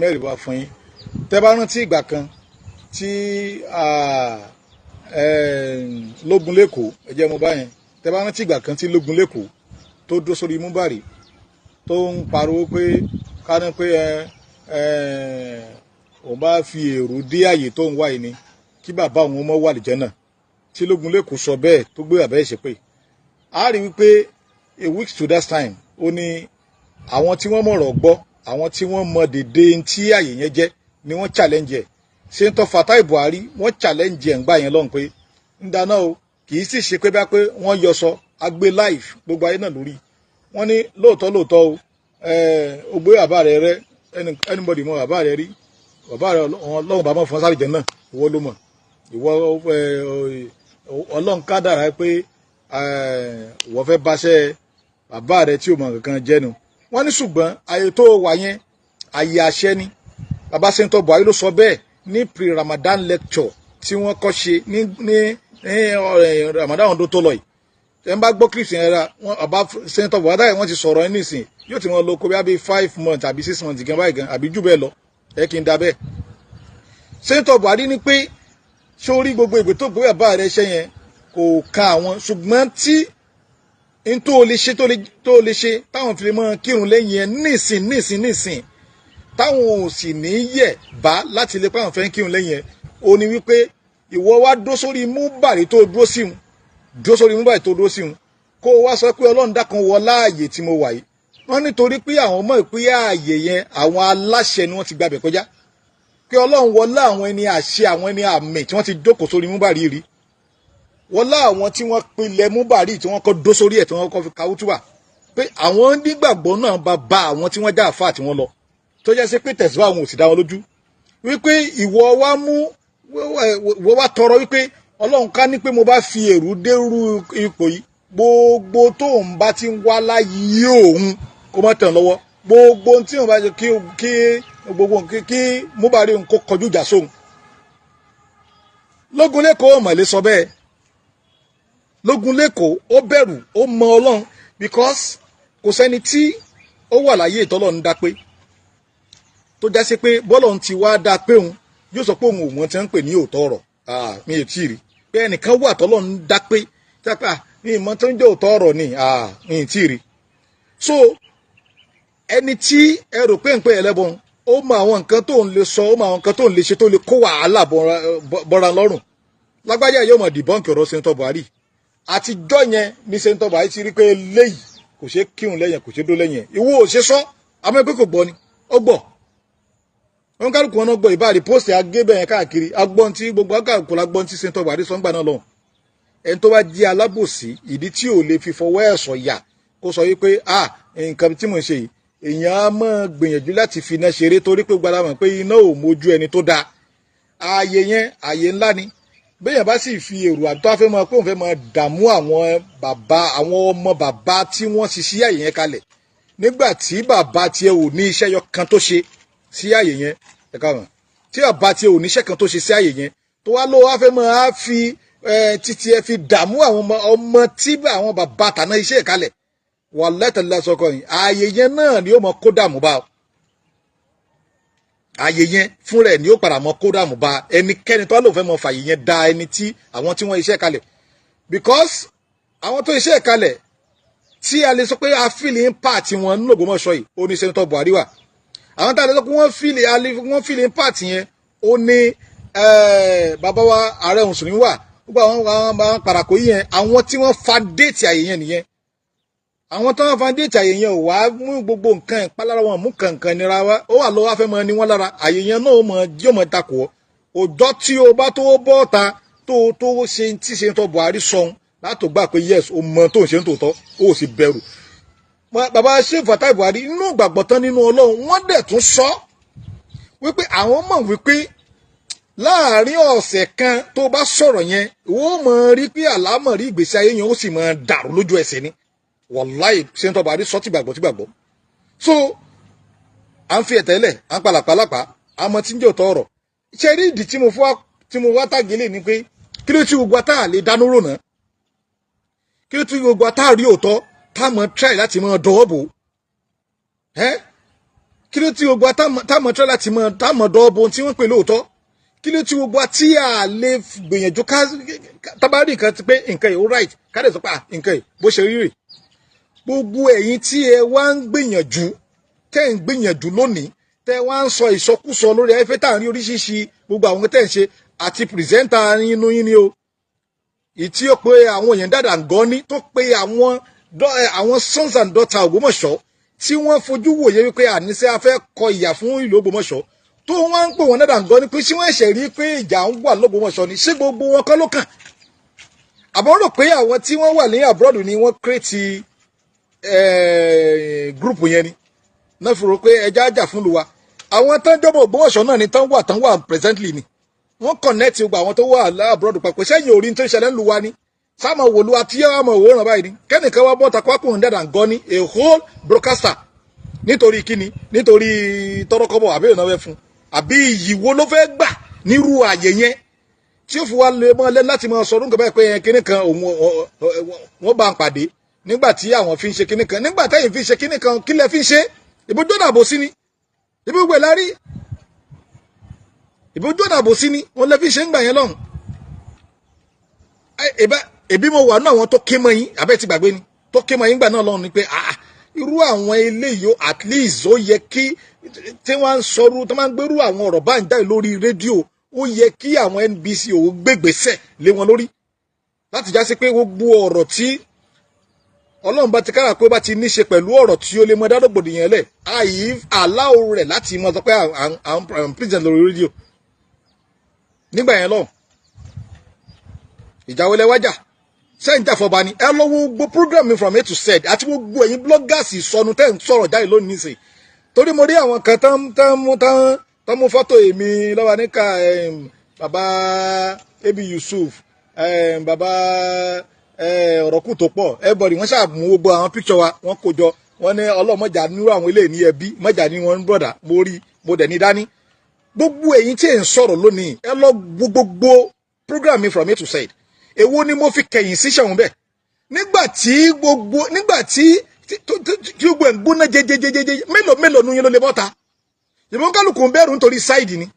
Mẹ́rin wá fún yín. Tẹ́ bá rántí ìgbà kan tí Lógun Lẹ́kọ̀ọ́, ẹ jẹ́ mo bá yẹn. Tẹ́ bá rántí ìgbà kan tí Lógun Lẹ́kọ̀ọ́ tó dó sórí múbàrí, tó ń pariwo pé ká ní pé ẹ ẹ òun bá fi èrò dé àyè tó ń wá yìí ni kí bàbá òun mọ́ wà lìjẹ́ náà, tí Lógun Lẹ́kọ̀ọ́ sọ bẹ́ẹ̀, tó gbé bàbá ẹ̀ ṣépè, a rí wípé a week to that time, ó ní àwọn tí wọ́n mọ̀rọ̀ gbọ́, àwọn tí wọ́n mọ dédé tí àyè yẹn jẹ́ ni wọ́n challenge ẹ̀. Senator Fatai Buhari, wọ́n challenge ẹ̀ ń gbà yẹn lọ́hùn pé ń dáná o. Kì í sì ṣe pé bá pé wọ́n yọ sọ agbé live, gbogbo ayé náà lórí. Wọ́n ní lóòótọ́ lóòótọ́ o, o gbé bàbá rẹ rẹ, anybody mọ bàbá rẹ rí, bàbá rẹ, Ọlọ́run bá mọ̀ fún sáré jẹ náà. Ìwọ ló mọ̀, ìwọ Ọlọ́run kádàrá pé ìwọ fẹ́ báṣẹ́ bàbá rẹ tí o mọ̀ kankan jẹ́nu. Wọ́n ní ṣùgbọ́n àyè tó wà yẹn, àyè àṣẹ ni. Bàbá Senator Buhari ló sọ bẹ́ẹ̀ ní pre-Ramadan lecture tí wọ́n kọ́ ṣe ní Ramadan ọdún tó lọ yìí. Ẹ ń bá gbọ́ clips yẹn ra wọn, bàbá Senator Buhari táyà wọ́n ti sọ̀rọ̀ ẹ nísìn, yóò ti wọn lọ kó bí i 5 months àbí 6 months gan báyìí gan, àbí jù bẹ́ẹ̀ lọ. Ẹ kí n da bẹ́ẹ̀. Senator Buhari ní pé sórí gbogbo ìgbé tó gbé bàbá rẹ ṣe yẹn kò ka àwọn, ṣùgbọ́n tí n tó lè ṣe, tó lè ṣe táwọn fi lè mọ kírun lẹ́yìn ẹ nísìn nísìn nísìn, táwọn ò sì ní yẹ̀ bá láti lè pàwọn fẹ́ kírun lẹ́yìn ẹ, ó ní wípé ìwọ wá dó sórí múbàrí tó dúró síhun, dúró sórí múbàrí tó dúró síhun, kó o wá sọ pé Ọlọ́run dákan wọ láàyè tí mo wà yìí. Wọ́n nítorí pé àwọn mọ̀ pé ààyè yẹn, àwọn aláṣẹ ni wọ́n ti gbàbẹ̀ kọjá, pé Ọlọ́run wọlé àwọn ẹni àṣẹ, àwọn ẹni àmì tí wọ́n ti jókòó sórí múbàrí rí, wọlé àwọn tí wọ́n pilẹ̀ múbàrí, tí wọ́n kọ́ dó sórí ẹ̀, tí wọ́n kọ́ fi kàwútúwà, pé àwọn nígbàgbọ́ náà bá bá àwọn tí wọ́n já àfáà tí wọ́n lọ, tó jẹ́ sí pé tẹ̀síwá àwọn ò sì dá wọn lójú, wípé ìwọ wá mú, ìwọ wá tọrọ wípé Ọlọ́run, ká ní pé mo bá fi èrú dérú ipò yìí, gbogbo tó ń bá ti ń wá láyé òun kó má tẹ̀ lọ́wọ́, gbogbo tí òun bá ṣe kí gbogbo kí múbàrí òun kó kọjú ìjà sóhun. Lógun Lẹ́kọ̀ọ́ mọ̀lẹ́ sọ bẹ́ẹ̀. Lógun Lẹ́kọ̀ọ́, ó bẹ̀rù, ó mọ Ọlọ́run, because kò sẹ́ni tí ó wà láyé ìtọ́lọ́run dá pé, tó já sí pé bọ́lọ̀ ti wá dá pé òun yóò sọ pé òun ò mọ̀ tí wọ́n ń pè ní òótọ́ ọ̀rọ̀. Mi ò tí ì rí pé ẹnìkan wà tọ́lọ́run dá pé jápá mi ì mọ̀ tó ń jẹ́ òótọ́ ọ̀rọ̀ ni, mi ì tí ì rí. So ẹni tí ẹ rò pé ń pè ẹlẹ́bọn, ó mọ àwọn nǹkan tó ń lè sọ, ó mọ àwọn nǹkan tó ń lè ṣe tó lè kó wàhálà bọ́ra lọ́rùn. Lágbájá yóò mọ̀ debunk ọ̀rọ̀ Senator Buhari. Àtijọ́ yẹn ní Senator Buhari ti rí pé eléyìí kò ṣe kírun lẹ́yìn, kò ṣe dó lẹ́yìn. Ìwọ ò ṣe sọ, àmọ́ pé kò gbọ́ ni, ó gbọ́. Wọn kálukú wọn náà gbọ́ ìbáàrí post agébẹ̀ yẹn káàkiri, agbọ́n tí gbogbo akálukú la gbọ́n tí Senator Buhari sọ ń gbà náà lọ. Ẹni tó bá jí alábòsí, ìdí tí ò lè fi fọwọ́ ẹ̀ sọ̀yà kó sọ wípé ah, nǹkan tí mò ń ṣe yìí, èèyàn á máa gbìyànjú láti fi iná ṣeré, torí pé gbadá mọ̀ pé iná ò mójú ẹni tó dáa. Ààyè yẹn, ààyè ńlá ni. Béèyàn bá sì fi èrò àbí tó wá fẹ́ máa pé òun fẹ́ máa dààmú àwọn bàbá, àwọn ọmọ bàbá tí wọ́n ti sí àyè yẹn kalẹ̀, nígbà tí bàbá tiẹ̀ ò ní iṣẹ́ yọ kan tó ṣe sí àyè yẹn, ẹ̀ka mọ̀ tí bàbá tiẹ̀ ò ní iṣẹ́ kan tó ṣe sí àyè yẹn, tó wá ló wá fẹ́ máa fi títí ẹ fi dààmú àwọn ọmọ tí àwọn bàbá tàná iṣẹ́ ìkalẹ̀ wà lẹ́tẹ̀lẹ́ sọkọ yìí, ààyè yẹn náà ni ó mọ kó dààmú bá ọ. Ààyè yẹn fúnra ẹ̀ ni ó padà mọ kó dààmú bá ẹnikẹ́ni tó wá lóun fẹ́ mọ fààyè yẹn da ẹni tí àwọn tí wọ́n iṣẹ́ kalẹ̀, because àwọn tó iṣẹ́ kalẹ̀ tí a lè sọ pé a feel impact wọn nínú Ògbómọ̀ṣọ́ yìí, ó ní Senator Buhari wà. Àwọn tá a lè sọ pé wọ́n feel impact yẹn, ó ní bàbá wa ààrẹ mùsùlùmí wà. Gbogbo àwọn parako yìí yẹn, àwọn tí wọ́n fa déètì àyè yẹn nìyẹn. Àwọn tí wọ́n fa déètì àyè yẹn ò wá mú gbogbo nǹkan ìpalára wọn, mú kankan nira wa, ó wà lọ́wọ́ afẹ́ mọ ní wọ́n lára. Àyè yẹn náà ó mọ yóò mọ takò ọ́. Òjọ́ tí o bá tó bọ́ ta tó ṣe tí Senator Buhari sọ̀hún látò gbà pé yes, o mọ tó ń ṣe ń tòótọ́, ó sì bẹ̀rù bàbá Sheikh Fatai Buhari inú ìgbàgbọ́ tán nínú Ọlọ́run. Wọ́n dẹ̀ tún sọ wípé àwọn mọ̀ wípé láàárín ọ̀sẹ̀ kan tó bá sọ̀rọ̀ yẹn, ìwọ mọ̀ rí pé àlámọ̀rí ìgbésí ayé yẹn ó sì máa dàrú lójú ẹsẹ̀ ni. Wàláì, Senator Buhari sọ tìgbàgbọ́ tìgbàgbọ́. So à ń fi ẹ̀tẹ́lẹ̀, à ń palàpalàpà, àmọ́ tí ń jẹ́ òótọ́ ọ̀rọ̀. Ṣe rí ìdí tí mo fọ́ tí mo wá tàgélé ni pé kí ló tí gbogbo ata lè dánú rò náà? Kí ló tí gbogbo ata rí òótọ́ tá mọ̀ try láti mọ̀ dọwọ́ bò ẹ́? Kí ló tí gbogbo táwọn tọ́ láti mọ táwọn dọ́ọ̀bù tí wọ́n pè lóòótọ́? Kí ló tí gbogbo tí a lè gbìyànjú ká tábàárì nǹkan ti pé nǹkan yìí ó right, ká lè sọ pé nǹkan yìí bó ṣe rí rè? Gbogbo ẹ̀yin tí ẹ wá ń gbìyànjú, tẹ́ ń gbìyànjú lónìí, tẹ́ wá ń sọ ìsọkúsọ lórí afẹ́fẹ́, tá à ń rí oríṣiríṣi gbogbo àwọn tẹ́ ń ṣe àti presenter inú yín ni o, ìtí ó pé àwọn èèyàn dáadáa gan ní tó pé àwọn sons and daughters Ògbómọ̀ṣọ́ tí wọ́n fojú wòye wípé àníṣe a fẹ́ kọ ìyà fún ìlú Ògbómọ̀ṣọ́, tó wọ́n ń pè wọ́n dáadáa gan ní pé ṣé wọ́n ṣẹ̀ rí pé ìjà ń wà l'Ógbómọ̀ṣọ́ ni? Ṣé gbogbo wọn kọ́ ló kàn? Àbọ̀ rò pé àwọn tí wọ́n wà ní abroad ni wọ́n create group yẹn ni náà fi rò pé ẹja jà fún lu wa. Àwọn tán jọba Ògbómọ̀ṣọ́ náà ni tán wà presently ni wọ́n connect gbogbo àwọn tó wà abroad papọ̀ sẹ́yìn orí tó ń ṣẹlẹ̀ ń lu wa ni sáàmù wòlú àti àmọ̀ òwòrán báyìí ni kẹ́nìkan wá bọ́ta kwakùn dàdà ń gan ni a whole broadcaster. Nítorí kíni? Nítorí tọrọkọ́bọ̀ àbí ìnáwó fún àbí iyì wo ló fẹ́ gbà nírú àyè yẹn tí ó fi wá lè mọ́ lẹ́nu láti máa sọ ọdún kan báyìí pé kíní kan òun wọ́n bá ń pàdé nígbà tí àwọn fi ń ṣe kíní kan, nígbà tẹ́yìn fi ń ṣe kíní kan, kí lẹ fi ń ṣe? Ìbójú ọ̀nà àbòsí ni ibi gbogbo ẹ̀ lárí, ìbójú ọ̀nà àbòsí ni wọ́n lẹ fi ṣe ń gbà yẹn lọ́hùn. Ẹbí mo wà ní àwọn tó ké mọ́ yín, abẹ́ ti gbàgbé ni, tó ké mọ́ yín gbà náà lọ́hùn ni pé ah, irú àwọn eléyìí, at least ó yẹ kí tí wọ́n ń sọrú tó máa ń gbérú àwọn ọ̀rọ̀ bá ń jáde lórí rédíò, ó yẹ kí àwọn NBC ò gbégbèsè lé wọn lórí láti já sí pé gbogbo ọ̀rọ̀ tí Ọlọ́run bá ti kára pé ó bá ti ní ṣe pẹ̀lú ọ̀rọ̀ tí ó lè mọ dádògbòdìyàn lẹ̀, àyè aláwo rẹ̀ láti mọ sọ pé à ń present lórí rédíò nígbà yẹn lọ́hùn. Ìjà wọlé wájà sẹ́yìn jà fọba ni. Ẹ lọ wo gbogbo program mi from A to Z àti gbogbo ẹ̀yin bloggers ìsọnù tẹ́ ń sọ̀rọ̀ jáde lónìí nísìnyí, torí mo rí àwọn kan tán mú fọ́tò èmi lọ́wọ́ níka bàbá Abi Yusuf, bàbá ọ̀rọ̀kù tó pọ̀, everybody. Wọ́n ṣáà mú gbogbo àwọn picture wa, wọ́n kó jọ, wọ́n ní ọlọ́mọjà nírú àwọn eléyìí ní ẹbí mọ́jà ní wọn brother. Mo rí, mo dẹ̀ ní dání. Gbogbo ẹ̀yin tí ẹ̀ ń sọ̀rọ̀ lónìí, ẹ lọ gbogbo program mi from A to Z. Èwo ni mo fi kẹ̀yìn sí ṣẹ̀wọ̀n bẹ́ẹ̀ nígbà tí gbogbo nígbà tí tí gbogbo ẹ̀ ń gbóná jẹjẹjẹjẹ? Mélòó mélòó nu yín ló lè bọ́ta? Ìbọn kálukú ń bẹ̀rù nítorí side ni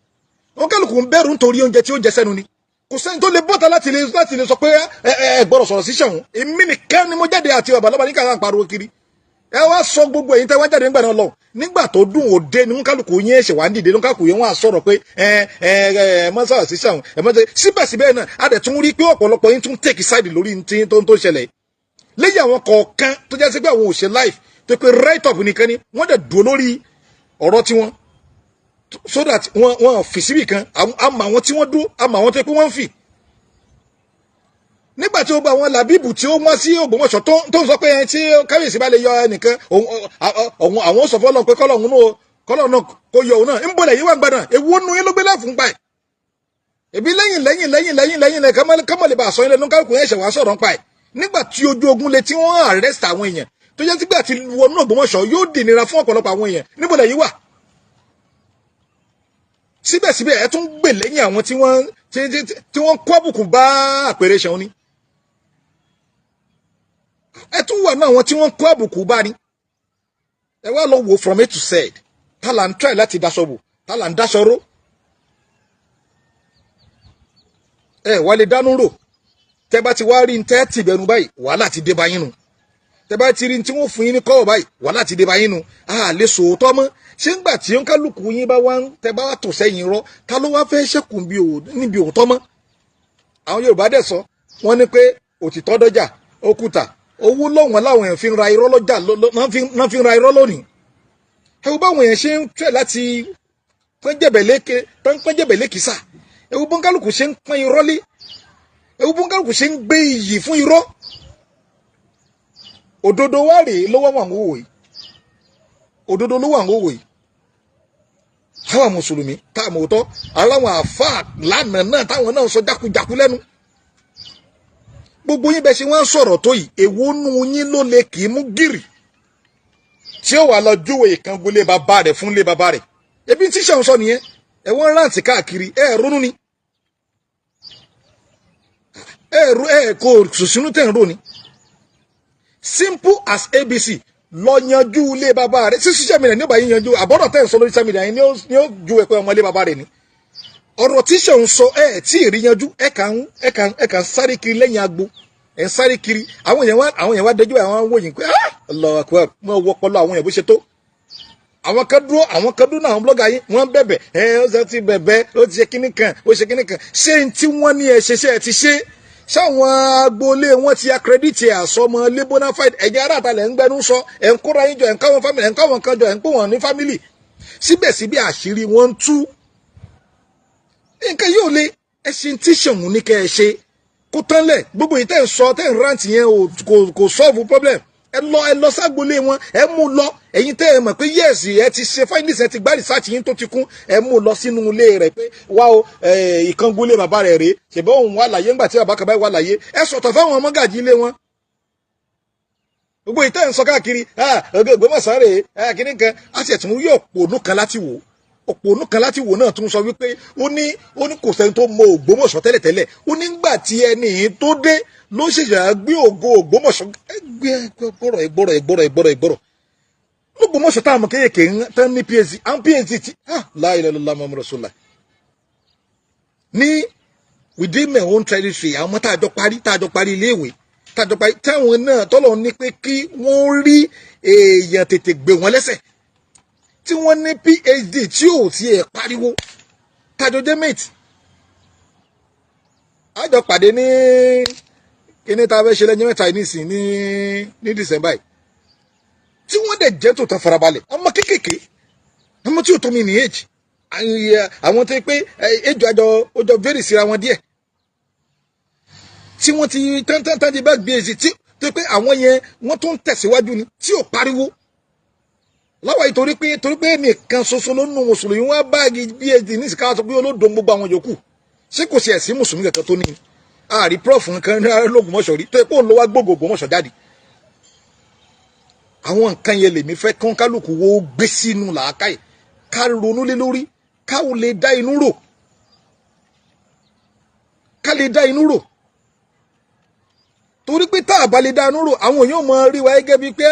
wọn, kálukú ń bẹ̀rù nítorí oúnjẹ tí ó jẹ sẹ́nu ni. Kò sẹ́ni tó lè bọ́ta láti lè sọ pé ẹ ẹ gbọ́dọ̀ sọ̀rọ̀ sí ṣẹ̀wọ̀n. Èmi nìkan ni mo jáde àti bàbá lọ́ba nígbà tá à ń pariwo kiri. Ẹ wá sọ gbogbo ẹ̀yin tẹ́ wá jáde nígbà náà lọ, nígbà tó dùn òde ní kálukú yín ẹ̀ṣẹ̀ wá ń dìde ní kálukú yín wọ́n á sọ̀rọ̀ pé ẹ ẹ ẹ mọ́ sọ̀rọ̀ sí ṣẹ̀wọ̀n ẹ mọ́ sọ. Síbẹ̀síbẹ̀ náà, a dẹ̀ tún rí pé ọ̀pọ̀lọpọ̀ yín tún take side lórí tí tó ń tó ṣẹlẹ̀ lẹ́yìn àwọn kọ̀ọ̀kan tó jẹ́ sí pé àwọn ò ṣe live, tó pé write up nìkan ni wọ́n dẹ̀ dúró lórí ọ̀rọ̀ tiwọn, so that wọ́n fi síbì kan. Àmọ́ àwọn tí wọ́n dúró, àmọ́ àwọn tó pé wọ́n ń fì nígbà tí ó gba àwọn làbíbù tí ó wọ́n sí Ògbómọ̀ṣọ́ tó ń sọ pé ẹni tí kábíyèsí bá lè yọ ẹnìkan òun, àwọn sọ fọlọ́n pé kọ́lọ́hún náà kó yọ òun náà ń bọ̀lẹ̀ yìí wà ń gbàdàn. Ewu nu yín ló gbé láfún pa ẹ̀? Èbí lẹ́yìn lẹ́yìn lẹ́yìn lẹ́yìn lẹ́yìn lẹ́yìn kọ́mọ̀ lè bá àsọ yín lẹ́nu, kálukú yẹn ṣẹ̀ wá sọ̀rọ̀ ń pa ẹ̀ nígbà tí ojú ogun le tí wọ́n arrest àwọn èèyàn tó jẹ́ sígbà tí wọnú Ògbómọ̀ṣọ́ yóò dìnira fún ọ̀pọ̀lọpọ̀ àwọn èèyàn. Níbo lẹ̀ yìí wà? Síbẹ̀síbẹ̀, ẹ tún gbè lẹ́yìn àwọn tí wọ́n kó àbùkù bá àpèrè ṣẹ̀wọ̀n ni. Ẹ tún wà náà àwọn tí wọ́n kó àbùkù bá ni. Ẹ wá lọ wò from A to Z, tá là ń try láti daṣọ bò, tá là ń daṣọ ró. Ẹ wá lè dánú rò. Tẹ bá ti wá rí tẹ́ tì bẹnu báyìí, wàhálà ti dé bá yín nu. Tẹ bá ti rí tí wọ́n fún yín ní kọ́wọ̀ báyìí, wàhálà ti dé bá yín nu. A lè sòótọ́ mọ́. Ṣé ńgbà tí ó ń kálukú yín bá wá ń tẹ bá wà tò sẹ́yìn rọ́, ta ló wá fẹ́ ṣẹ́kù níbi òótọ́ mọ́? Àwọn Yorùbá dẹ̀ sọ, wọ́n ní pé òtítọ́ dọ́jà òkúta owó lọ́wọ́n láwọn èèyàn fi ń ra irọ́ lọ́jà, náà fi ń ra irọ́ lónìí. Ẹ wo báwọn èèyàn ṣe ń tẹ̀ láti pọ́n jẹ̀bẹ̀lẹ́kẹ tán, pọ́n jẹ̀bẹ̀lẹ́kìsà. Ẹ wo bọ́ńkálùkù ṣe ń pọ́n irọ́ lé. Ẹ wo bọ́ńkálùkù ṣe ń gbé iyì fún irọ́. Òdodo wá rèé ló wà wà ń wò yìí, òdodo ló wà ń wò yìí. Táwọn mùsùlùmí tá a mọ̀ òótọ́ aláwọn àáfàá lánàá náà táwọn náà sọ jákujàku lẹ́nu gbogbo yín bẹ́ẹ̀ ṣe wọ́n ń sọ̀rọ̀ tó yìí, èwo nù yín ló lè kì í mú gírì tí ó wà lọ júwe ìkángun lé bàbá rẹ̀ fún lé bàbá rẹ̀? Ebi tíṣà ń sọ nìyẹn. Ẹ wọ́n rántí káàkiri, ẹ ronú ni, ẹ ro ẹ kò sùsùnú tẹ̀ ń rò ni. Simple as ABC. Lọ yanjú ilé bàbá rẹ̀ sí social media ní ó bá yín yanjú àbọ̀rọ̀ tẹ́ ń sọ lórí social media yín ní ó ju ẹ̀pẹ́ ọmọ ilé bàbá rẹ̀ ni. Ọ̀rọ̀ tí Ṣeun sọ ẹ̀ tí ì rí yanjú. Ẹ̀ kàn sáré kiri lẹ́yìn agbo, ẹ̀ ń sáré kiri. Àwọn èèyàn wá dẹjú, àwọn wòyìn pé, ah, Allahu Akbar. Wọ́n wọ ọpọlọ àwọn èèyàn bó ṣe tó. Àwọn kan dúró náà, àwọn blogger yín, wọ́n bẹ̀bẹ̀. Ẹ ó ṣe ti bẹ̀bẹ̀, ó ti ṣe kíní kan, ó ṣe kíní kan. Ṣé n tí wọ́n ní ẹ ṣe, ṣe ẹ ti ṣe? Ṣáwọn agboolé wọn ti accredit àsọmọ lé bona fide? Ẹ̀jẹ̀ ará àtàlẹ̀ ń gbẹnu sọ, ẹ̀ ń kóra yín jọ, ẹ̀ ń káwọn family, ẹ̀ ń káwọn kan jọ, ẹ̀ ń pè wọ́n ní family. Síbẹ̀síbẹ̀, àṣírí wọn ń tú. Nǹkan yóò le. Ẹ ṣe tí Ṣẹ̀wọ̀n ní kẹ́ ẹ ṣe kó tán lẹ̀. Gbogbo yìí tẹ́ ń sọ, tẹ́ ń rant yẹn, kò solve problem. Ẹ lọ ságbolé wọn, ẹ mú lọ. Ẹ̀yin tẹ́ ẹ mọ̀ pé yes, ẹ ti ṣe findings, ẹ ti gbá research yín tó ti kún, ẹ mú lọ sínú ilé rẹ̀ pé wá o, ìkángun ilé bàbá rẹ̀ rèé, ṣèbẹ́ òun wà láyé ńgbà tí bàbá kan báyìí wà láyé. Ẹ sọ̀tọ̀ fáwọn mọ́gàjì ilé wọn. Gbogbo yìí tẹ́ ń sọ káàkiri, Ògbómọ̀ṣọ́ rèé, kíní kan á sì ẹ̀tún rí. Òpònú kan láti wò, òpònú kan láti wò náà tún sọ wípé ó ní kò sẹ́ni tó mọ Ògbómọ̀ṣọ́ tẹ́lẹ̀tẹ́lẹ̀. Ó ní gbà tí ẹni tó dé ló ṣẹ̀ṣẹ̀ gbé ògo Ògbómọ̀ṣọ́. Ẹgbẹ́ ẹgbọ́rọ̀, ẹgbọ́rọ̀, ẹgbọ́rọ̀, ẹgbọ́rọ̀, ẹgbọ́rọ̀. L'Ógbómọ̀ṣọ́ táwọn ọmọ kéékèèké tán ní PhD, àwọn PhD ti, ah, la ilaha illallah Muhammadu rasulullah, ní within my own territory, àwọn ọmọ tá a jọ parí iléèwé, tá a jọ parí, táwọn náà tọ́lọ̀ ní pé kí wọ́n rí èèyàn tètè gbé wọn lẹ́sẹ̀, tí wọ́n ní PhD tí ò tiẹ̀ pariwo, tá a jọ jẹ́ mate, a jọ pàdé ní kíní tá a fẹ́ ṣe lẹ́yìn mẹ́ta yìí nísìn ní December yìí, tí wọ́n dẹ̀ jẹ́ tòótọ́ farabalẹ̀, ọmọ kéékèèké, ọmọ tí ò tó mi ní age, àwọn tó yẹ pé age àjọ ó jọ vary síra wọn díẹ̀, tí wọ́n ti tán tán tán ti bá gbé èsì, tí tó yẹ pé àwọn yẹn wọ́n tún ń tẹ̀síwájú ni, tí ò pariwo láwa yìí, torí pé nìkan ṣoṣo ló nù mùsùlùmí wọn báàgì PhD ní ìsìnká sọ pé olódò gbogbo àwọn yòókù. Ṣé kò sí ẹ̀sìn mùsùlùmí kankan tó ní àárí prof nǹkan ní l'Ógbómọ̀ṣọ́ rí tó yẹ pé òun ló wá gbogbo Ògbómọ̀ṣọ́ jáde? Àwọn nǹkan yẹn lèmi fẹ́ kán kálukú wo gbé sínú làákàyè, ká ronú lé lórí, ká ò lè dá inú rò, ká lè dá inú rò, torí pé tá a bá lè dá inú rò, àwọn èèyàn mọ rí wa gẹ́gẹ́ bíi pé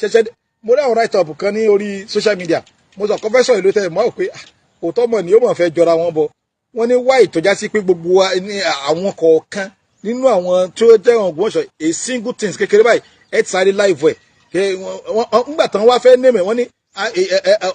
ṣẹ̀ṣẹ̀. Mo rí àwọn write up kan ní orí social media. Mo sọ kọfẹ́sọ̀ ìlú tẹ̀ mọ́ pé òótọ́ mọ̀ ni ó mọ̀ fẹ́ jọra wọn bọ̀. Wọ́n ní wáì tó já sí pé gbogbo wa ní àwọn kọ̀ọ̀kan nínú àwọn tó jẹ́ Ògbómọ̀ṣọ́, a single things kékeré báyìí, ẹ ti sáré live ẹ̀. Ńgbà tán wá fẹ́ name ẹ̀, wọ́n ní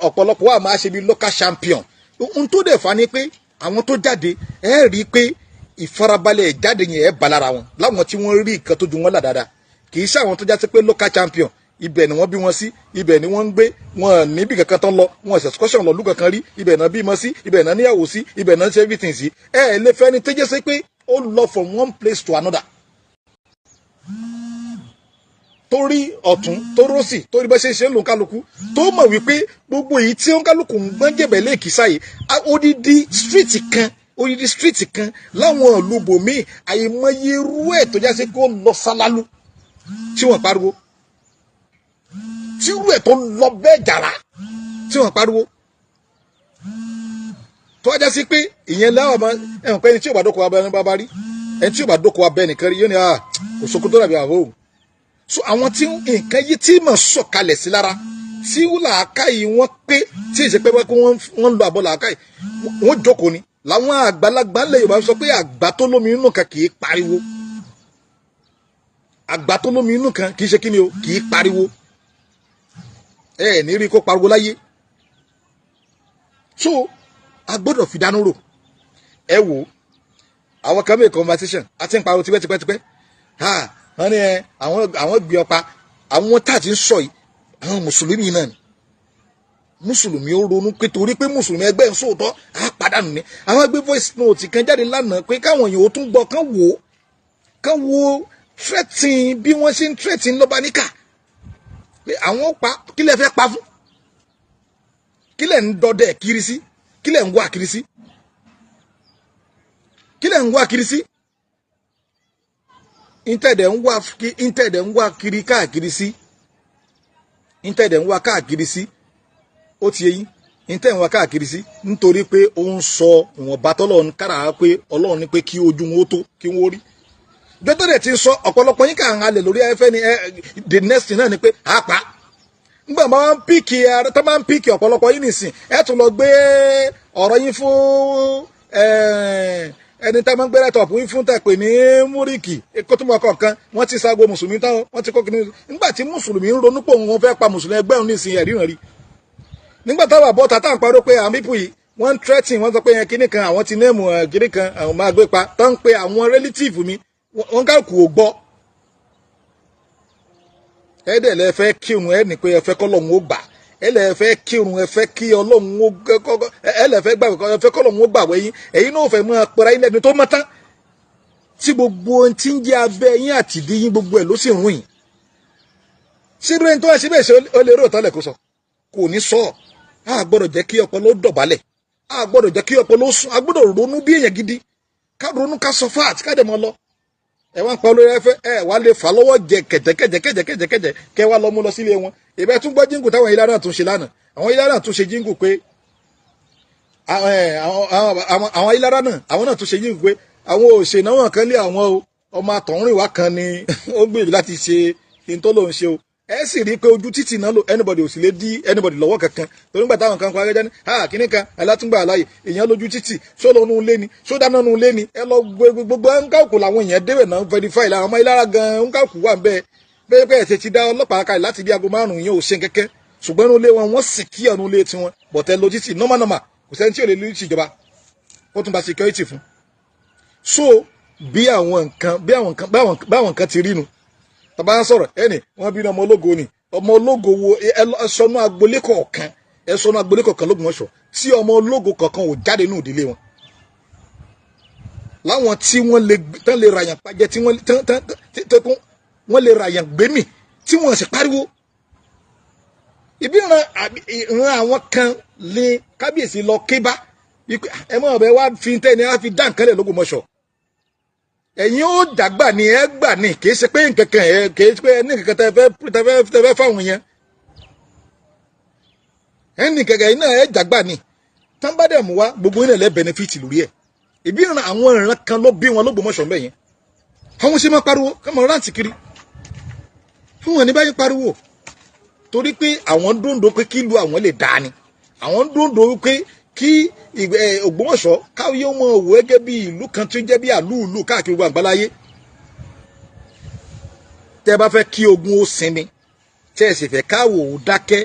ọ̀pọ̀lọpọ̀ wà máa ṣe bí local champion. Ohun tó dẹ̀ fa ni pé àwọn tó jáde, ẹ rí i pé ìfarabalẹ̀ ìjáde yẹn ẹ bá lára wọn, láwọn tí wọ́n rí nǹkan tó ju wọn là dáadáa. Kì í ṣe àwọn tó já sí pé local champion, ibẹ̀ ni wọ́n bí wọn sí, ibẹ̀ ni wọ́n ń gbé, wọn níbi kankan tán lọ, wọn ṣe excursion lọ lú kankan rí, ibẹ̀ náà bímọ sí, ibẹ̀ náà níyàwó sí, ibẹ̀ náà ṣe everything sí. Ẹ ẹ lè fẹ́ ni tẹ́jẹ́ sí pé ó lọ from one place to another, torí ọ̀tún tó rọ́ọ̀sì, torí bá ṣe ṣe ń lò kálukú, tó mọ̀ wípé gbogbo èyí tí ó ń kálukú ń gbọ́n jẹ̀bẹ̀ lẹ́ẹ̀kísà yìí, odidi street kan láwọn ìlú bòmíì, àìmọye irú ẹ̀ tó já sí kó lọ sálálú tí wọ́n pariwo, tí irú ẹ̀ tó lọ bẹ́ẹ̀ jàrá tí wọ́n pariwo, tó wá já sí pé ìyẹn láwọn ọmọ ẹ̀wọ̀n pé ẹni tí ò bá dóko abẹ́ bá bá rí, ẹni tí ò bá dóko abẹ́ nìkan rí, yóò ní kò sóko tó dàbí àbọ̀ òun. So àwọn tí nǹkan yìí tí mọ̀ sọ̀kalẹ̀ sí lára, tí làákàyè wọn pé, tí èsì pé wọ́n ń lo àbọ̀ làákàyè, wọ́n jókòó ni. Làwọn àgbàlagbà ńlẹ̀ Yorùbá sọ pé àgbà tó lómi inú kan kì í pariwo. Àgbà tó lómi inú kan kì í ṣe kíni o, kì í pariwo. Ẹ ẹ ní rí kó pariwo láyé. So a gbọ́dọ̀ fi dánú rò. Ẹ wò, àwọn kan mẹ́ conversation àti ń pariwo tipẹ́tipẹ́tipẹ́. Wọ́n ní ẹ àwọn gbé ọpa àwọn tá a ti ń sọ yìí, àwọn mùsùlùmí náà ni. Mùsùlùmí ó ronú pé torí pé mùsùlùmí ẹgbẹ́ ń sòótọ́ á pàdánù ni. Àwọn gbé voice note kan jáde lánàá pé káwọn èèyàn ó tún gbọ́, kán wò ó, kán wo threatening, bí wọ́n ṣe ń threatening lọ́ba níkà pé àwọn pa. Kí lẹ fẹ́ pa fún? Kí lẹ ń dọdẹ kiri sí? Kí lẹ ń wá kiri sí? Kí lẹ ń wá kiri sí? Intẹ̀dẹ̀ ń wá kiri káàkiri sí, intẹ̀dẹ̀ ń wá káàkiri sí, ó ti yẹyin intẹ̀ ń wá káàkiri sí, nítorí pé ó ń sọ ìwọ̀nba tọ́lọ́run kára pé Ọlọ́run ní pé kí ojú wọn ó tó kí wọ́n rí. Jọ́tọ̀ dẹ̀ ti ń sọ, ọ̀pọ̀lọpọ̀ yín kà ń halẹ̀ lórí afẹ́fẹ́ ni. The next thing náà ni pé àpá ngbà máa ń pick ara tó máa ń pick ọ̀pọ̀lọpọ̀ yín nìsín. Ẹ tún lọ gbé ọ̀rọ̀ yín fún ẹni tá máa ń gbé rẹ́tọ̀pù yín fún, tẹ̀ pé ní múríkì kó tó mọ kọ̀ọ̀kan. Wọ́n ti sago mùsùlùmí tán, wọ́n ti kó kí nígbà tí mùsùlùmí ń ronú pé òun fẹ́ pa mùsùlùmí ẹgbẹ́ òun nísìnyí, ẹ̀rí ràn rí. Nígbà táwọn àbọ̀tà tá à ń parọ́ pé àwọn people yìí, wọ́n ń threatening, wọ́n sọ pé yẹn kíní kan, àwọn ti name kíní kan, àwọn máa gbé pa tán, ń pe àwọn relative mi, wọ́n ká kù ó gbọ́. Ẹ dẹ̀ lẹ fẹ́ kírun, ẹ ní pé ẹ fẹ́ kọ́lọ́hún ó gbà. Ẹ lẹ fẹ́ kírun, ẹ fẹ́ kí Ọlọ́hun ó, ẹ lẹ fẹ́ gbà, ẹ fẹ́ kọ́lọ́hún ó gbà wẹ́yìn. Ẹ̀yin náà fẹ́ máa pẹ́ra yín lẹ́nu tó mọ́ tán, tí gbogbo ohun tí ń jẹ́ abẹ́ yín àtìdí yín, gbogbo ẹ̀ ló sì rún yín. Sírú ẹni tó wá síbẹ̀, ṣe ó lè rí òótọ́ lẹ̀ kó sọ? Kò ní sọ. A gbọ́dọ̀ jẹ́ kí ọpọlọ dọ̀bálẹ̀, a gbọ́dọ̀ jẹ́ kí ọpọlọ sùn, a gbọ́dọ̀ ronú bí èèyàn gidi, ká ronú, ká sọ fact, ká dẹ̀ mọ́ lọ. Ẹ wá ń pa olórí ẹfẹ, ẹ wá lè fà lọ́wọ́ jẹ kẹ̀jẹ̀kẹ̀jẹ̀ kẹ̀jẹ̀kẹ̀jẹ̀ kẹ wá lọ mú lọ sílé wọn. Ìbẹ́ tún gbọ́ jingle táwọn ilé náà tún ṣe lánàá. Àwọn ilé náà tún ṣe jingle pé àwọn ilé náà, àwọn náà tún ṣe jingle pé àwọn òṣèlú kan lé àwọn o, ọmọ àtọ̀húnrìnwá kan ni ó ń gbìyànjú láti ṣe kí n tó lòun ṣe o. Ẹ sì rí i pé ojú títì náà lò, anybody ò sì lè dí anybody lọ́wọ́ kankan, torí nígbà táwọn kan kọ akẹ́jọ́ ní ha kíní kan alátúngbà aláyè èèyàn lójú títì, ṣó lọ nù lé ni, ṣó dáná nù lé ni. Ẹ lọ gbogbo nkàkù làwọn èèyàn débẹ̀ náà verify làwọn ọmọ ìlara gan nkàkù wà bẹ́ẹ̀ bẹ́ẹ̀ pé ẹ̀sẹ̀ ti dá ọlọ́pàá kalẹ̀ láti bí aago 5 yẹn ò ṣe kẹ́kẹ́, ṣùgbọ́n inú ilé wọn, wọ́n sì kí ọ̀nù ilé tiwọn bọ̀tẹ́ lójú títì normal normal. Kò sẹ́ni tí ò lè lójú títì ìjọba ó tún bá security fún. So bí àwọn nǹkan ti rí nu, tàbá ń sọ̀rọ̀ ẹnì wọ́n bí ọmọ ológo ni. Ọmọ ológo wo? Ẹ sọnù agboolé kọ̀ọ̀kan, ẹ sọnù agboolé kọ̀ọ̀kan l'Ógbómọ̀ṣọ́ tí ọmọ ológo kọ̀ọ̀kan ò jáde nínú ìdílé wọn, láwọn tí wọ́n lè tán lè ràyàn pàjẹ́, tí wọ́n tán tán tán wọ́n lè ràyàn gbémì, tí wọ́n sì pariwo ìbí ìran àwọn kan lè kábíyèsí lọ ké bá ẹ mọ̀ ọ̀bẹ wá fi tẹ́ ni á fi dá nǹkan lẹ̀ l'Ógbómọ̀ṣọ́. Ẹ̀yin ó dàgbà ni, ẹ gbà ní, kì í ṣe pé nǹkankan ẹ, kì í ṣe pé ní nǹkankan tẹ fẹ́ fáwọn yẹn ẹ ní kankan yìí náà, ẹ dàgbà ni. Tán bá dẹ̀ mú wá, gbogbo yín lẹ́ benefit lórí ẹ̀. Ìbí ìran àwọn ìran kan ló bí wọn l'Ógbómọ̀ṣọ́ mbẹ̀ yẹn, àwọn ṣe máa pariwo ká máa rántí kiri fún wọn ní báyìí pariwo, torí pé àwọn ń dòǹdó pé kí ìlú àwọn lè dáa ni. Àwọn ń dòǹdó pé kí Ògbómọ̀ṣọ́ káwé ọmọ òwò gẹ́gẹ́ bí ìlú kan tó jẹ́ bí àlúùlù káàkiri gbogbo àgbáláyé. Tẹ́ bá fẹ́ kí ogun ó sinmi, tẹ́ ẹ sì fẹ́ káwò ó dákẹ́,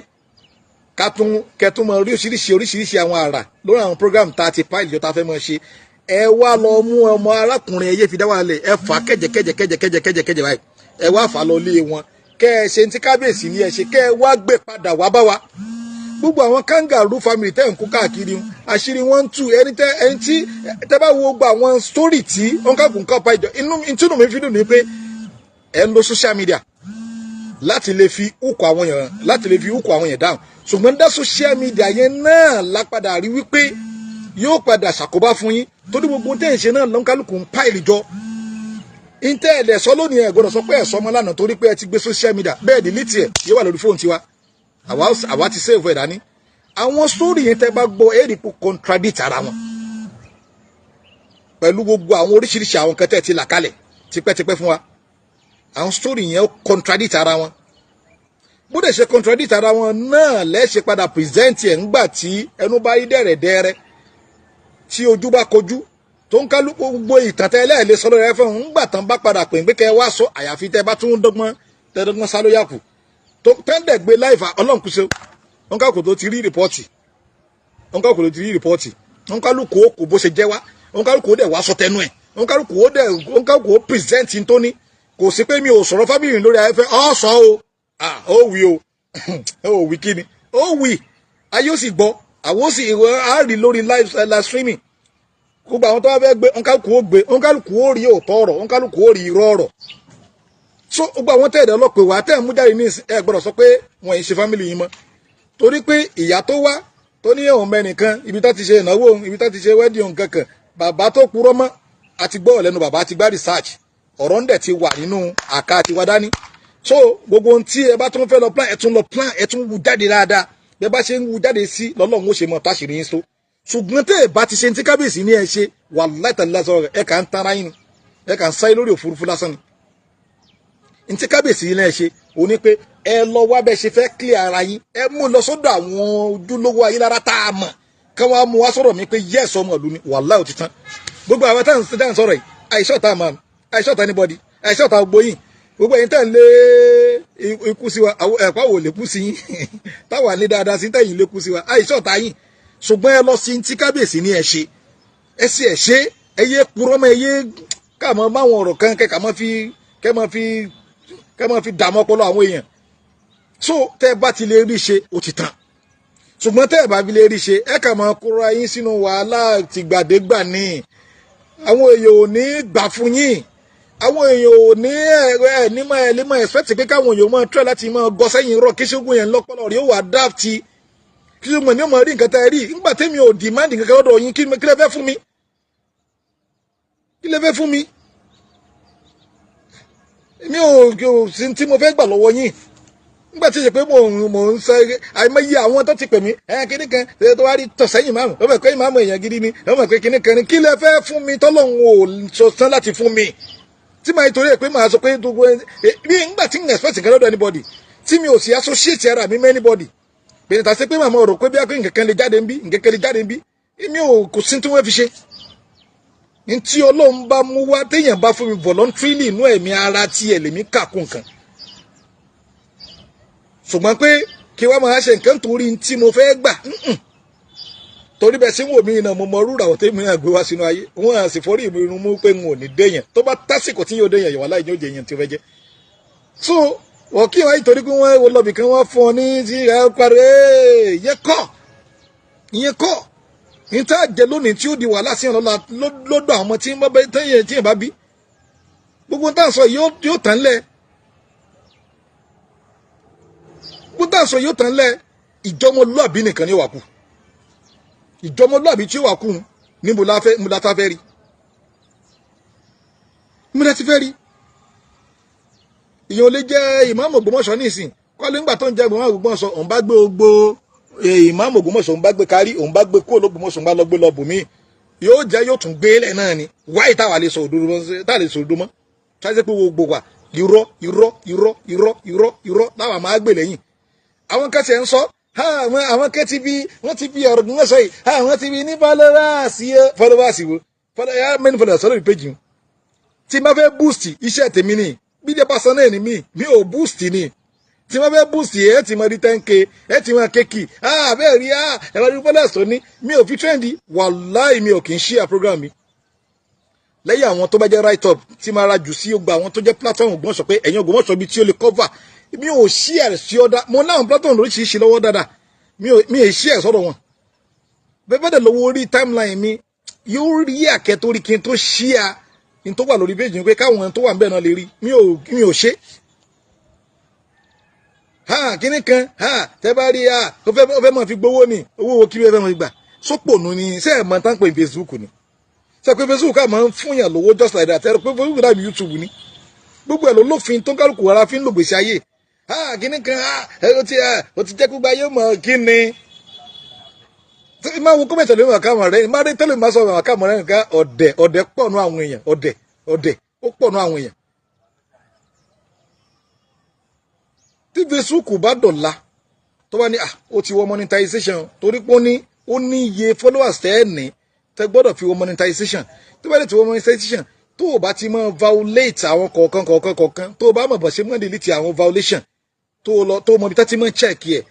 ká tún kẹtún mọ oríṣiríṣi oríṣiríṣi àwọn àrà lórí àwọn program tá a ti pile jọ tá a fẹ́ mọ ṣe, ẹ wá lọ mú ọmọ arákùnrin ẹyẹ fi dá wà lẹ̀, ẹ fà kẹ̀jẹ̀ kẹ̀jẹ̀ kẹ̀jẹ̀ kẹ̀jẹ̀ kẹ̀jẹ̀ kẹ̀jẹ̀ báyìí, ẹ wá fà lọ lé wọn, kẹ́ ẹ ṣe ní tí kábíyèsí ní ẹ ṣe, kẹ́ ẹ wá gbé padà wá bá wa. Gbogbo àwọn kangaroo family tẹ́ ń kó káàkiri, àṣírí wọn ń tú. Ẹni tẹ́ ẹni tí tẹ́ bá wo gbogbo àwọn story tí wọn kà kún kápá ìjọ inú ìtúnú mi fi dùn ní pé ẹ ń lo social media láti lè fi hùkọ àwọn èèyàn, láti lè fi hùkọ àwọn èèyàn dáhùn. Ṣùgbọ́n dá social media yẹn náà lápadà rí wípé yóò padà ṣàkóbá fún yín, torí gbogbo tẹ́ ẹ̀ ń ṣe náà lọ́nkálùkù ń pile jọ. Ntẹ́ ẹ̀ lẹ̀ sọ lónìí, ẹ̀ gbọ́dọ̀ sọ pé ẹ̀ sọ ọmọ lánàá, torí pé ẹ ti gbé social media bẹ́ẹ̀, delete ẹ̀, yóò wà lórí fóònù tiwa. Àwa ti save ẹ̀ dání. Àwọn story yẹn, tẹ́ bá gbọ́, ẹ̀ rí pé contradict ara wọn pẹ̀lú gbogbo àwọn oríṣiríṣi àwọn nǹkan tẹ́ ti là kalẹ̀ tipẹ́tipẹ́ fún wa. Àwọn story yẹn contradict ara wọn. Bó dẹ̀ ṣe contradict ara wọn náà lẹ́ṣẹ̀ padà present ẹ̀ ńgbà tí ẹnu bá rí dẹ̀rẹ̀dẹ̀rẹ̀, tí ojú bá kojú, tó ń kálukú gbogbo ìtàn tẹ́ ẹlẹ́ẹ̀lẹ́ sọ lórí ẹ̀fọ́ ńgbà tán bá padà pè ń pé kẹ́ ẹ wá sọ, àyàfi tẹ́ bá tún dọ́gbọ́n tẹ́ dọ́gbọ́n sá ló yàkù tó tẹ́ńdẹ̀ gbé láìfà. Ọlọ́nkùsọ òǹkàkù tó ti rí report, òǹkàkù tó ti rí report, òǹkàlùkù ó kò bó ṣe jẹ́ wá, òǹkàlùkù ó dẹ̀ wá sọ tẹnu ẹ̀, òǹkàlùkù ó dẹ̀ òǹkàlùkù ó present tó ní. Kò sí pé mi ò sọ̀rọ̀ family lórí afẹ́fẹ́. Ọ̀ sọ o, ó wí o, ó wí kí ni ó wí, ayé ó sì gbọ́, àwọn ó sì á rí lórí live streaming. Gbogbo àwọn tó bá fẹ́ gbé, òǹkàlùkù ó gbé, òǹkàlùkù ó rí òótọ́ ọ̀rọ̀, òǹkàlùkù ó rí irọ́ ọ̀rọ̀. So gbogbo àwọn tẹ̀dẹ̀ ọlọ́pẹ̀ wá tẹ̀ ń mú jáde ní, ẹ gbọ́dọ̀ sọ pé wọ́n yìí ṣe family yín mọ́, torí pé ìyá tó wá tó ní òun mẹ́nìkan, ibi tó ti ṣe ìnáwó òun, ibi tó ti ṣe wedding òun kankan, bàbá tó purọ́ mọ́ àti gbọ́ lẹ́nu bàbá, àti gbá research ọ̀rọ̀ ń dẹ̀ ti wà nínú àká àti wá dání. So gbogbo ohun tí ẹ bá tún fẹ́ lọ plan, ẹ tún lọ plan, ẹ tún wú jáde dáadáa. Bí ẹ bá ṣe ń wú jáde sí lọ́lọ́run ó ṣe mọ̀ táṣìírí yín. So ṣùgbọ́n tẹ́ ẹ bá ti ṣe ní tí kábíyèsí ní ẹ ṣe, wàláhì tàlá sọ̀rọ̀, ẹ kà ń tara yín ni. Ẹ kàn ń sáré lórí òfurufú lásán ni. Ntí kábíyèsí yìí náà ṣe òun ni pé ẹ lọ wá bẹ́ẹ̀ ṣe fẹ́ clear ara yín, ẹ mú lọ sọ́dọ̀ àwọn ojúlówó ayélujára tá a mọ̀, kí wọ́n á mú wá sọ̀rọ̀ mi pé yes, ọmọ ìlú ni. Wàláhì, ó ti tán. Gbogbo àwọn táwọn ń sọ̀rọ̀ yìí, àìṣọ́ta man, àìṣọ́ta anybody, àìṣọ́ta gbogbo yín. Gbogbo ẹ̀yin tẹ́ ń lé ikú sí wa, ẹ̀pá wò lè kú sí yín, táwa ní dáadáa sí tẹ̀yìn lè kú sí wa, àìṣọ́ta yín. Ṣùgbọ́n ẹ lọ sí tí kábíyèsí ní ẹ ṣe, ẹ sì ẹ ṣe, ẹ yé purọ́ mọ́, ẹ yé káàmọ́ máwọn ọ̀rọ̀ kan kẹ́ kà mọ́ fi kẹ́ mọ́ fi dààmú ọpọlọ àwọn èèyàn. So tẹ́ ẹ bá ti lè rí ṣe, ó ti tán. Ṣùgbọ́n tẹ́ ẹ bá fi lè rí ṣe, ẹ kà máa kóra yín sínú wàhálà tìgbàdégbà ní. Àwọn èèyàn ò ní gbà fún yín, àwọn èèyàn ò ní ẹ ní máa ẹ lè máa expect pé káwọn èèyàn máa try láti máa gọ sẹ́yìn rọ kí ṣógun yẹn lọ́pọ̀lọ́ rí ó wà daft, kí ṣógun ní ó máa rí nǹkan tá ẹ rí nígbà tẹ́mi ò demand nǹkan lọ́dọ̀ yín. Kí lẹ fẹ́ fún mi? Kí lẹ fẹ́ fún mi? Èmi ò sí tí mo fẹ́ gbà lọ́wọ́ yín nígbà tí ó ṣe pé mò ń sọ. Àìmọye àwọn tó ti pè mí, ẹ kíní kan tó wá rí tọ̀sẹ́yìn máàmù, ó mọ̀ pé ìmáàmù èèyàn gidi ni, ó mọ̀ pé kíní kan ni. Kí lẹ fẹ́ fún mi tọ́lọ́hún ò sọ tán láti fún mi, tí màá torí ẹ pé màá sọ pé gbogbo ẹ bí nígbà tí n expect nǹkan lọ́dọ̀ anybody, tí mi ò sì associate ara mi mọ́ anybody, bèrè tà sí pé màmá rò pé bí akpé nǹkan kan lè jáde ń bí, nǹkan kan lè jáde ń bí, èmi ò kò sí tí wọ́n fi ṣe. Ntí Ọlọ́run bá mú wá, téèyàn bá fún mi voluntarily, inú ẹ̀mí ara tiẹ̀ lèmi kà kún nǹkan. Ṣùgbọ́n pé kí wá máa ṣe nǹkan torí tí mo fẹ́ gbà, torí bẹ́ẹ̀ sí wò mí iná, mo mọ rúra ọ̀ tẹ́mi náà gbé wá sínú ayé wọn à sì forí ìrun mú pé n ò ní déyàn. Tó bá tásìkò tí yóò déyàn, yòwá láì ní ó jẹ èèyàn tí ó fẹ́ jẹ́. So wọ́n kí wọ́n torí pé wọ́n lọ́bì kan, wọ́n fún ọ ní tí ẹ parí yẹ kọ́ ìyẹn kọ́ ní tá a jẹ lónìí tí ó di wàhálà sí ọ̀nà lọ́dọ̀ àwọn tí yẹn bá bí. Gbogbo tá à ń sọ yóò tán lẹ̀, gbogbo tá à ń sọ yóò tán lẹ̀. Ìjọmọlúàbí nìkan ni ó wà kú. Ìjọmọlúàbí tí ó wà kú níbo la fẹ́, níbo la ta fẹ́ rí, níbo la ti fẹ́ rí? Ìyẹn ò lè jẹ́ ìmáàmù Ògbómọ̀ṣọ́ nísìn kọ́lé ńgbà tó ń jẹ́ ìmáàmù Ògbómọ̀ṣọ́, òun bá gbé gbogbo ìmáàmù Ògbómọ̀ṣọ́, òun bá gbé kárí, òun bá gbé kúrò l'Ógbómọ̀ṣọ́, òun bá lọ gbé lọ bùnmí, yóò jẹ́ yóò tún gbé lẹ̀ náà ni. Wáyé táwa lè sọ òdodo, táwa lè sọ òdodo mọ́, ṣáṣẹ́ pé gbogbo wa irọ́, irọ́, irọ́, irọ́, irọ́, irọ́ láwa máa gbè lẹ́yìn. Àwọn kan tiẹ̀ ń sọ, àwọn kan ti bí wọ́n ti bí ọ̀rọ̀ gbọ́n sọ yìí, àwọn ti bí ní followers, followers wo, many followers sọ́dọ̀ ìpéjì tí n bá fẹ́ boost iṣẹ́ tèmi ni. Media person náà ni mí, mi ò boost ni. Tí wọ́n fẹ́ boost, ẹ ti mọ rí 10K, ẹ ti mọ kéèkì bẹ́ẹ̀ rí ẹ̀rọ rí followers tó ní. Mi ò fi trend, wàláì, mi ò kì í share program mi lẹ́yìn àwọn tó bá jẹ́ write up tí máa ra jù sí gbogbo àwọn tó jẹ́ platform Ògbómọ̀ṣọ́, pé ẹ̀yin Ògbómọ̀ṣọ́ bíi tí ó lè cover. Mi ò share sí ọ̀dà, mo láwọn platform lóríṣiríṣi lọ́wọ́ dáadáa, mi ò share sọ́dọ̀ wọn. Bẹ́ẹ̀ dẹ̀ lọ́wọ́ orí timeline mi yóò rí àkẹ́ torí kí n tó share n tó wà lórí page mi pé káwọn tó wà níbẹ̀ náà lè rí. Mi ò ṣe ha kíní kan ha tẹ́ bá rí ha, ó fẹ́ máa fi gbowó ni. Owó wo kí ló fẹ́ máa fi gbà? Sópònù ni. Ṣé ẹ̀ mọ̀ tán pé Facebook ni? Ṣe pé Facebook ká máa ń fún yàn lówó just like that? Ẹ rò pé Facebook dàbí YouTube ni? Gbogbo ẹ̀ ló lófin tó ń kálukú ara fi ń lò gbèsè ayé. Ha kíní kan ha, ẹ ó ti jẹ́ gbogbo ayé mọ̀. Kí ni máa wo comment lórí màkà mọ̀ rẹ, máa rí tẹ́lẹ̀, máa sọ màkà mọ̀ rẹ nǹkan. Ọ̀dẹ̀, ọ̀dẹ̀ pọ̀ nù àwọn èèyàn, ọ̀dẹ̀, ọ̀dẹ̀ ó pọ̀ nù àwọn èèyàn. Tí Facebook bá dọ̀la tó bá ní à ó ti wọ monetization, torí pé ó ní iye followers tẹ́ ẹ̀ ní tẹ́ gbọ́dọ̀ fi wọ monetization, tó bá lè ti wọ monetization, tó o bá ti máa violate àwọn kọ̀ọ̀kan kọ̀ọ̀kan kọ̀ọ̀kan, tó o bá mọ̀ bọ̀ ṣe mọ́ delete àwọn violation, tó o lọ tó o mọ̀ bí tá ti máa check ẹ̀,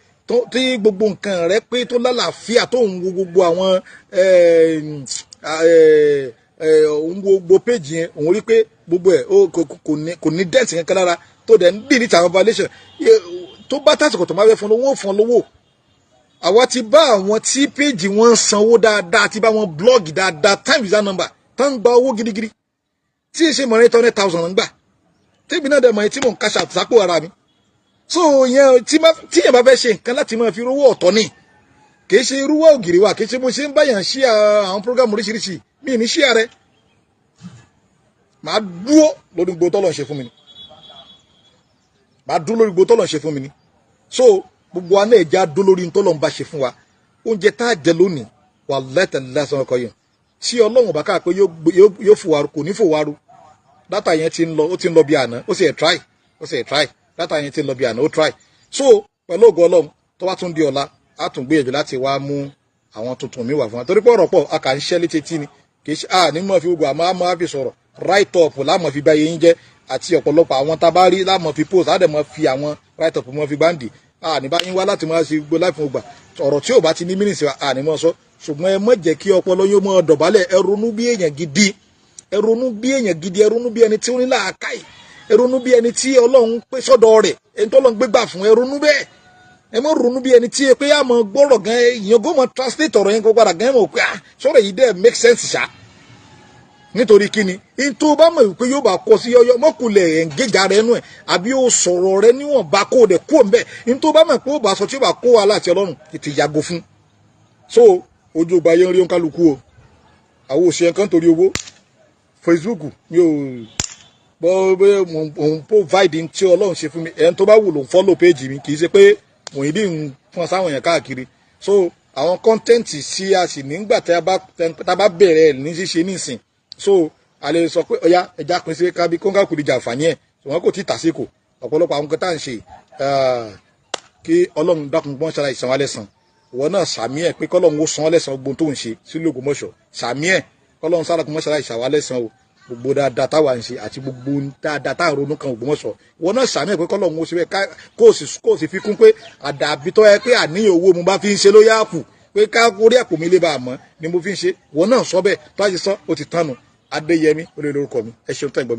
tí gbogbo nǹkan rẹ pé tó lálàáfíà, tó ń wo gbogbo àwọn òun wo gbogbo page yẹn, òun rí pé gbogbo ẹ̀ kò ní dent kankan lára, tó dẹ̀ ń delete àwọn violation, tó bá tásìkò tó máa fẹ́ fún lówó, fún lówó. Àwa ti bá àwọn tí page wọn ń sanwó dáadáa, ti bá wọn blog dáadáa, time is that number, tó ń gba owó gidigidi, tí ì ṣe mọ̀ ní 100,000 ń gbà, tèmi náà dẹ̀ mọ̀ tí mò ń cash out sápò ara mi. So yẹn tí yẹn bá fẹ́ ṣe nǹkan láti máa fi rówó, ọ̀tọ̀ ni. Kì í ṣe irúwọ́ ògiri wa, kì í ṣe mo ṣe ń báyàn ṣí àwọn program oríṣiríṣi mi ní ṣí ààrẹ. Màá dúró lórí gbogbo tọ́lọ̀ ń ṣe fún mi ni, màá dúró lórí gbogbo tọ́lọ̀ ń ṣe fún mi ni. So gbogbo wa náà já dúró lórí tọ́lọ̀ ń bá ṣe fún wa. Oúnjẹ tá a jẹ lónìí, wà lẹ́tẹ̀ lásán ọkọ yẹn tí Ọlọ́run bá káà pé yóò fòwárù, kò ní fòwárù. Data yẹn ti ń lọ, ó ti ń lọ bí àná. Ó sì ẹ̀ try, ó sì ẹ̀ try. Data yẹn ti ń lọ bí àná, ó try. So pẹ̀lú ògo Ọlọ́run, tó bá tún di ọ̀la, á tún gbìyànjú láti wá mú àwọn tuntun mi wà fún wa, torí pé ọ̀rọ̀ pọ̀, a kà ń ṣẹ́ létí tí ni, kì í ṣe a ní mọ̀ fi gbogbo àmọ́ àmọ́ fi sọ̀rọ̀. Write up láàmọ̀ fi bá yẹn jẹ́, àti ọ̀pọ̀lọpọ̀ àwọn tá a bá rí láàmọ̀ fi post, á dẹ̀ mọ̀ fi àwọn write up mọ̀ fi gbáǹdì. A ní bá yín wá láti máa ṣe gbogbo láì fún gbà. Ọ̀rọ̀ tí ò bá ti ní mínìsì, a ní mọ̀ sọ. Ṣùgbọ́n ẹ má jẹ́ kí ọpọlọ yóò mọ̀ dọ̀bálẹ̀. Ẹ ronú bí èèyàn gidi, ẹ ronú bí èèyàn gidi, ẹ ronú bí ẹni tí ó ní làákàyè, ẹ ronú bí ẹni tí Ọlọ́run pé sọ́dọ̀ rẹ̀, ẹni tó Ọlọ́run gbégbà fún. Ẹ ronú bẹ́ẹ̀. Ẹ má ronú bí ẹni tí ẹ pé á mọ gbọ́rọ̀ gan, èèyàn gó mọ translate ọ̀rọ̀ yẹn kó padà gan, mọ̀ pé ah, sọ̀rọ̀ yìí dẹ̀ make sense ṣá. Nítorí kíni? N tó bá mọ̀ wípé yóò bá kọ sí yọyọ mọ́kùnlẹ̀, engage rẹ nú ẹ̀, àbí ó sọ̀rọ̀ rẹ níwọ̀nba kó o dẹ̀ kó o ń bẹ̀. N tó bá mọ̀ pé ó bá sọ tí ó bá kó wa láti Ọlọ́run, tètè yàgò fún. So ojú ọgbà yẹn ń rí òǹkálukú o. Àwọn òṣìṣẹ́ kan torí owó Facebook mi ò bọ́ bóyá mò ń provide tí Ọlọ́run ṣe fún mi. Ẹni tó bá wù ló ń follow page mi, kì í ṣe pé mò ń dín fún sáwọn èèyàn káàkiri. So àwọn content tí a sì nígbà tí a bá bẹ̀rẹ̀ ní ṣíṣe nísìn, so a lè sọ pé ọ̀yá ẹja pín sí kábí kóńgà kò lè jàǹfààní ẹ̀, ṣùgbọ́n kò tí ì tàsíkò. Ọ̀pọ̀lọpọ̀ àwọn kan tá à ń ṣe, kí Ọlọ́run dákun gbọ́n ṣara ìsan wa lẹ́sàn. Ìwọ náà sàmí ẹ̀ pé kọ́lọ́run ó san ọ́ lẹ́sàn gbogbo tó ń ṣe sílùú Ògbómọ̀ṣọ́. Sàmí ẹ̀, kọ́lọ́run sára kó mọ́ ṣara ìṣàwá lẹ́sàn o. Gbogbo dáadáa táwa ń ṣe àti gbogbo dáadáa táwa ronú kan Ògbómọ̀ṣọ́, ìwọ náà sàmí ẹ̀ pé kọ́lọ́run ó ṣe bẹ́ẹ̀, kó o sì fi kún pé àdàbí tó yẹ pé àníyàn owó mo bá fi ń ṣe ló yá kù, pé ká orí àpò mi lè bá a mọ́ ni mo fi ń ṣe. Ìwọ náà sọ bẹ́ẹ̀. Tó a ti sọ, ó ti tánu. Adéyẹmí olè lórúkọ mi. Ẹ ṣeun tẹ́ ń gbọ́ mi.